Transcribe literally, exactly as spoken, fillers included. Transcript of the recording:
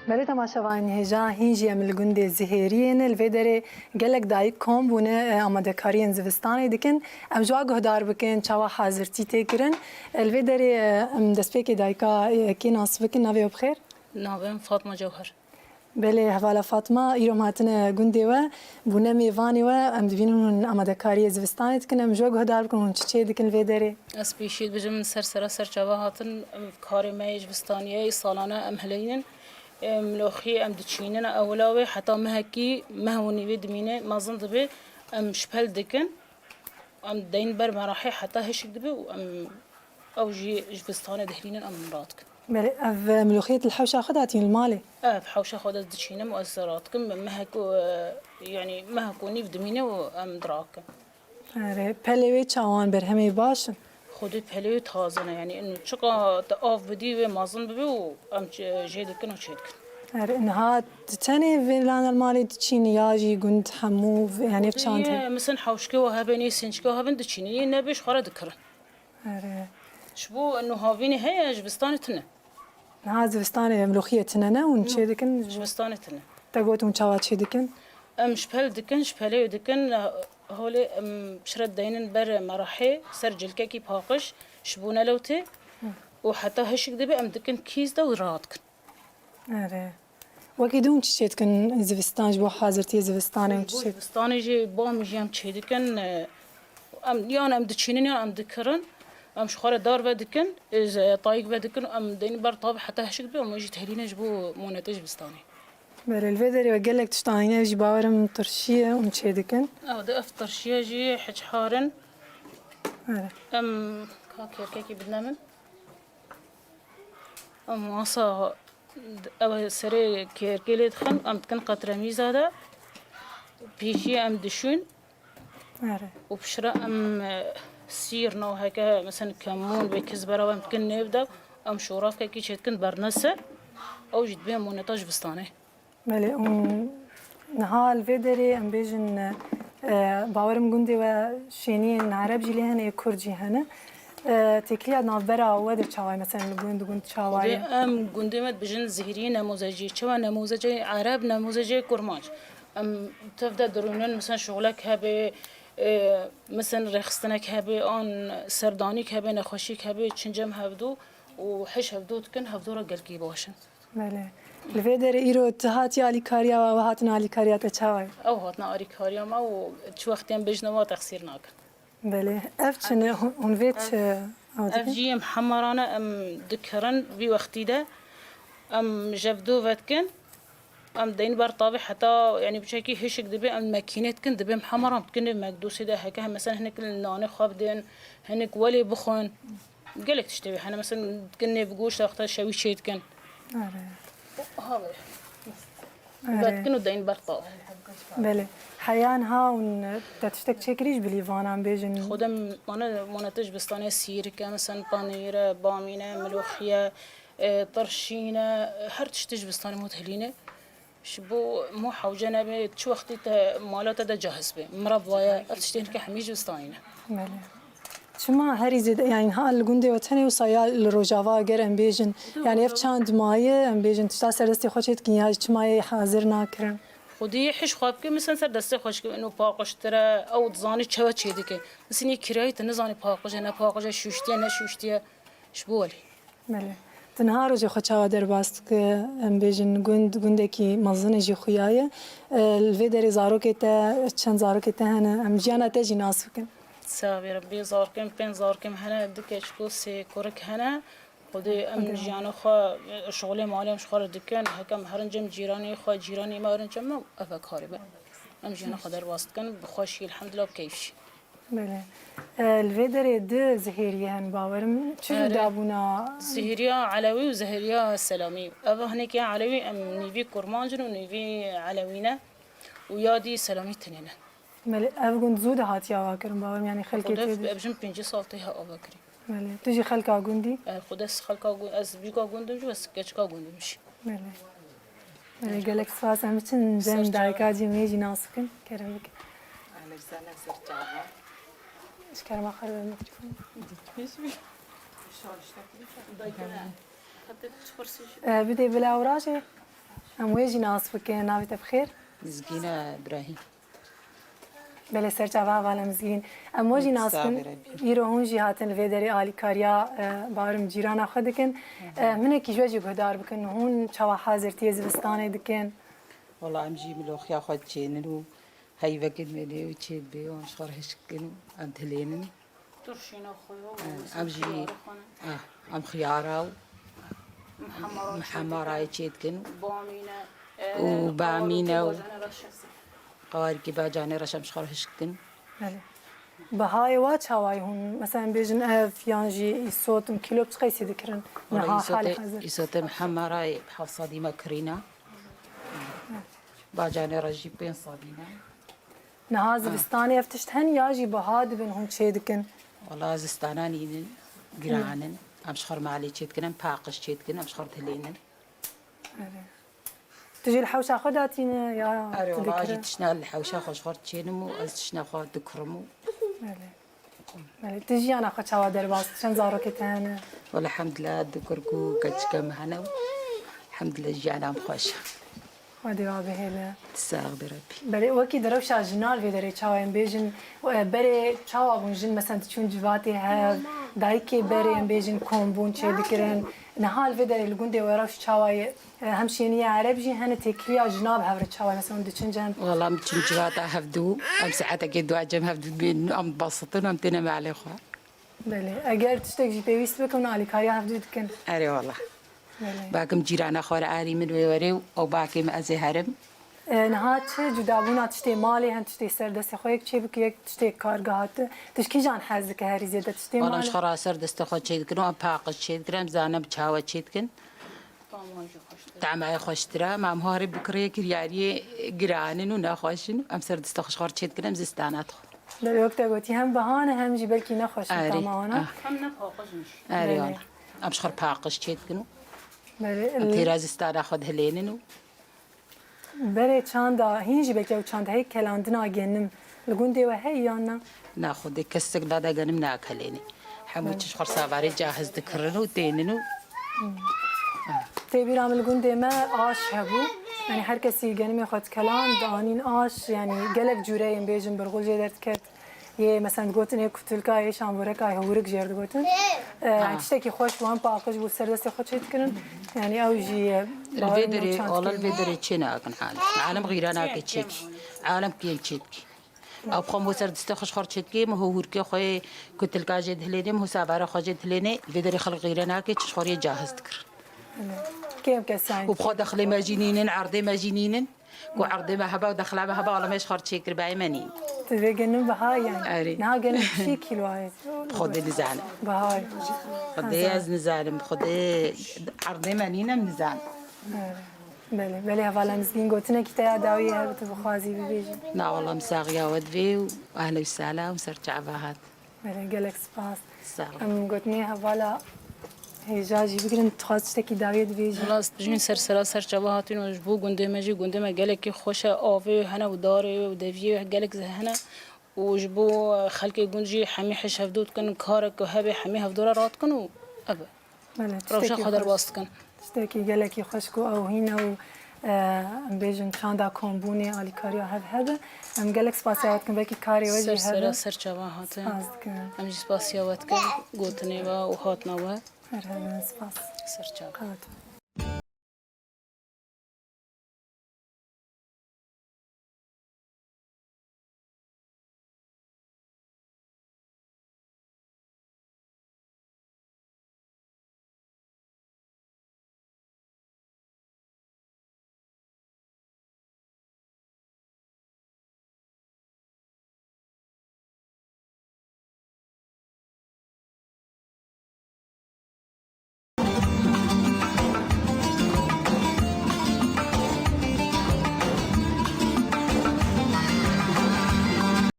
Belê temaşevanên hêja, hîn jî em li gundê Zihêriyê ne. Li vê derê gelek dayik kom bûne, e, amadekariyên zivistanê dikin. Em ji wan guhdar bikin çawa hazirtî tê kirin. E, li vê derê, e, em destpêkê dayika, e, kê nas bikin, navê we bi xêr? Navê min Fatma Cewher. Belê, hevala Fatma, îro em hatine gundê we, bûne mêvanê we, em dibînin hûn amadekariyê zivistanê dikin, em ji we guhdar bikin, hûn çi çê dikin li vê derê? Ez pêşî dibêjim, min ser sera ser çava hatin, em karê me yê zivistaniyê, salane em hileynin, em miloxiyê em diçînin, ewila wê heta mehekî, meh û nîvê dimîne, mezin dibe, em şpel dikin. Em deyn ber merahê heta hişk dibe û em ew jî ji vistanê dihêlînin, em radikin. Belê, ev miloxiyê li hewşa xwe de hatîn li malê? Ev hewşa xwe de diçînim û ez radikim. Mehek û, e, yanî mehek û nîv dimîne û em dirakin. Erê, pelê wê çawan, berhemê baş in? Xwedê pelê wê taze ne, yanî inu çiqa te av bidî wê mezin bibe û em ç-, jê dikin û çê dikin. Erê, niha tu tenê vê lane li malê diçînî ya jî gund hemû, yanî ev çand heye? Yê, misin hewşkê we hebe, nê sênçkê we hebin diçînî, yê nebê ji xwe re dikirin. Erê. Ji bo nuhavînê heye, ji bistanê tune. Niha zivistanê em loxiyê tune ne, hûn çê dikin? Ji bistanê tune. Te got hûn çawa çê dikin? Em ji pel dikin, ji pelê dikin, holê em piştre deynin ber merahê, ser cilkekî paqij, ji bo nelewtê û heta hişk dibe em dikin kîs de û radikin. Erê. Wekî din çi çê dikin zivistan, ji bo hazirtiyê zivistanê û çi çê dikin? Zivistanê jî bam jî em çê dikin, e, em, yan em diçînin yan em dikirin. Em ji xwe re dar vedikin, e, tayîk vedikin, em deynin ber tavê heta hişk dibe, em jî dihêlînin ji bo monetê zivistanê. Belê, li vê derê we gelek tişt anîne, ev jî bawerim tirşî ye, hûn çê dikin. Ew de ev tirşiye jî hiçhar in. Erê. Em ka kêrkekî bidine min. Em masa, ew serê kêrkê lê dixin, em dikin qetremîza de, pêşî em dişûn. Erê. Û piştre em, e, sîr no heke, mesela kemûn vê kizbera em dikin nêv de, em şoravkekî çê dikin bernese, ew jî dibe moneta ji bistanê. Belê, û niha li vê derê em bêjin, e, bawerim gundê we şêniyên ereb jî lê hene, yê kurd jî hene. E, têkiliya navbera we de çawa ye? Mesela li gund, gund çawa ye? Em gundê me dibêjin Zihiriyê Nemozecî. Çawa nemozecê ereb, nemozecê kurmanc? Em tev de dirûnin, mesela şixulek hebe, e, mesela rêxistinek hebe, an serdanîk hebe, nexweşîk hebe, çincem hevdû û hiş hevdû dikin, hevdû re gelkî baş in. Belê. Li vê derê îro tu hatiye alîkariya we, ew hatin alîkariya te çawa ye? Ew hatin alîkariya me û çi wextê em bêjin wan texsîr nakin. Belê. Ev çi ne? Hûn, hûn vê çi ew dikin? Ev jî em hemaran e, em dikirin vî wextî de. Em ji hevdû vedikin. Em deyn ber tavê heta, yanî biçekî hişik dibe, em mekînê dikin, dibe em hemaran dikin, mekdûsê de heke, mesela hinek nanê xwe bidin, hinek welê bixwin. Gelek tiştê wê hene, mesela dikin nêv goşt, wexta şewî çê dikin. Are. Ha, wê. Are. Vedikin û deyn ber tav. Belê. Heya niha hûn te tiştek çêkirî ji bilî vanan bêjin? Xwedem mane, mane tişt bistanê sîrike, mesela panîre, bamîne, miloxiye, e, tirşîne, her tiştê ji bistanê mû dihilîne. Ji bo mû hewce nebe, çi wextî te mala te de cahiz be. Mirab waye, ev tiştên ke hemî ji bistanî ne. Belê. Çima herî zêde, yani ha li gundê we tenê wisa ya li Rojava ger em bêjin, yani ev çand maye, em bêjin tişta ser destê xwe çê dikin ya çima yê hazir nakirin? Xwedî hiş xwe bike, min ser destê xwe çike, ino paqijtir e, ew dizanî çewe çê dike. Misinî kirayî te nizanî paqij e, ne paqij e, şûştiye, ne şûştiye. Ji bo welê. Belê. Tu niha rojê xwe çawa derbas dike? Em bêjin gund, gundekî mezin e jî xuya ye. E, li vê derê zarokê te, çend zarokê te hene? Em jiyana te jî nas bikin. Savê Rebbî, zarokên, pênc zarokên hene, du keçik û sê kurik hene. Xwedê em jiyana xwe, e, şixulê malê em ji xwe re dikin. Heke em herin cem cîranê xwe, cîranê me herin cem me, ev e karê me. Em jiyana xwe derbas dikin, bi xweşî, elhamdulillah, bi keyf jî. Belê. E, li vê derê di zihêriyê hene, bawerim. Çi jû dabûna? Zihêriya Elewî û zihêriya Selamî. Ev hinek ya Elewî em nîvî kurmanc in û nîvî Elewî ne. Û ya dî Selamî tenê ne. Belê, ev gund zû de hatiye avakirin, bawerim, yanî xelkê tê de. Ev jin pêncî sal tê ha avakirî. Belê. Tu jî xelka gundî? E, xwe dest xelka gund, ez bîka gund im jî, ez keçika gund im jî. Belê. Belê, gelek spas. Em biçin cem dayika cî, em ê jî nas bikin. Kerem bikin. Ji kerema xwe re mikrofon. E, bidê bila ewrajê. Em wê jî nas bikin. Navê te bi xêr? Mizgîna Îbrahîm. Belê, serçava hevala Mizgîn. Em we jî nas bikin. Îro hûn jî hatin li vê derê alîkariya, e, barim cîrana xwe dikin. E, hinekî ji we jî guhdar bikin. Hûn çawa hazirtiyê zivistanê dikin? Wela em jî miloxiya xwe diçênin û heyvekên me lê û çê dibe û em ji xwe re hişk dikin û em dilênin. Turşîna xwe ya û Em jî, xiyara xwe ne. Ah, em xiyara û Mihemara mihemara çê dikin. Bamîne, e, Û bamîne û qarikî bacanê reşe. Qarikî bacanê reşe em ji xwe re hişk dikin. Belê. Bihayê wa çawayî hûn? Mesela em bêjin ev yan jî îsot, em kîlo bi çi qeysî dikirin? Wala Niha îsotê, halê hazir. Îsotê mihemara heft sedî me kirîna. Bacanê re jî pênc sedî ne. Niha zivistanê ev tişt hene ya jî biha dibin hûn çê dikin? Wala zistana nînin, giran in. Em ji xwe re malê çê dikin, em paqij çê dikin, em ji xwe re dilênin. Erê. Tu jî li hewşa xwe datîne ya Erê, tu wala dikire? Jî tiştna li hewşa xwe ji xwe re diçênim û ez tiştna xwe dikurim û Belê. Belê. Tu jiyana xwe çawa derbas? Çend zarokê te hene? Wala hemdillah du kurk û keçika min hene û hemdillah jiyana min xweş e. Xwedê wa bihêle. Sax be Rebî. Belê, wekî di rewşa jinan vê derê çawa em bêjin, e, berê çawa bûn jin, mesela diçûn civatê hev, dayikê berê em bêjin kom bûn çê dikirin. Niha li vê derê li gundê we rewş çawa ye? E, hem şêniya Ereb jî hene têkiliya jina bi hev re çawa ye? Mesela hûn diçin cem? Wala em diçin civata hevdû, em saetekê dua cem hevdû dibên, em dibesitin, em têne malê xwe. Belê. Eger tiştek jî pêwîst bike, hûn alîkariya hevdû dikin? Erê wala. Belê. Bakim cîrana xwe re arî min wê were û ew bakê min ez ê herim. E, niha çi cudabûna tiştê malê, hem tiştê ser destê xwe yek çê bike, yek tiştê kargeha te? Tu ji kîjan hez dike herî zêde tiştê malê? Wala em ji xwe re ser destê xwe çê dikin û em paqij çê dikin, em zane bi çawa çê dikin. Tama jî xweştir e. Tama jî xweştir e. Em harê bi kirê kiryariyê giran in û nexweş in. Em ser destê xwe ji xwe re çê dikin, em zistana dixwin. Belê, wek te gotî, hem biha ne hem jî belkî nexweş in Erê, tama wana. Ah. Hem ne paqij in jî. Erê Belê. Wala. Em ji xwe re paqij çê dikin û Belê, em li- têra zistana xwe dihilênin û Berê çanda, hîn jî belkî ew çanda heye kelandina genim. Li gundê we heye yan na? Na xwedê kesek lada genim nakelêne. Hemû Belê. Çi ji xwe re savarê cahiz dikirin û tênin û Tê bîra min li gundê me aş hebû. Yanî her kesî genimê xwe dikeland, dianîn aş, yanî gelek cûreyên bêjin birxul jê derdiket. Yê, mesela, digotin ê kutulka, yê şanboreka, yê hûrik jê re digotin. E, Ha. Tiştekî xweş bû, em paqij bû, ser destê xwe çê dikirin. Yanî ew jî, e, Li vê derê, wala li vê derê çê nakin alem. Alem xîra nake çêkî. Alem kêm çêkî. Ew xwe mo ser destê xwe ji xwe re çêdikê, mo ho hûrkê xwe yê kutilka jê dihilênê, mo ho savara xwe jê dihilênê, li vê derê xelk xîre nake, çi ji xwe re yê cahiz dikir. Kêm kes yanî. Û bi xwe dexlê me jî nînin, erdê me jî nînin. Ku erdê me heba û dexla me heba, wala me ji xwe re çêkir, bayê me nîn. Tu vê genim biha yanî. Erê. Niha genim çi kîlo ye? Xwedê nizanim. Biha ye. Xwedê ez nizanim. Xwedê erdê me nîn, em nizanim. Erê. Belê, belê, hevala Mizgîn, gotinekî te ya dawî hebe tu bixwazî bibêjî? Na, wala em saxiya we divê û ehla û sehla û ser çava hat. Belê, gelek spas. Sağ ol. Em gotinê hevala hêja jî bigirin, tu dixwaz tiştekî dawiyê dibêjî? Wala ez dijmin ser sera ser çava hatin û ji bo gundê me jî, gundê me gelekî xweş e, avê hene û darê û deviyê gelek hene û ji bo xelkê gund jî hemî hişk hevdû dikin, karek ku hebe hemî hevdû re radikin û ev e. Belê, rewşa xwe derbas dikin. Tiştekî gelekî xweş ku ew hîn e û, e, em bêjin çanda kombûnê, alîkariya hev hebe. Em gelek spasiya we dikin, belkî karê we jî hebe. Ser sera ser çava hatin. Spas dikin. Em jî spasiya we dikin, gotinê we û hatina we. Her hebe, spas. Ser çava. Qewet.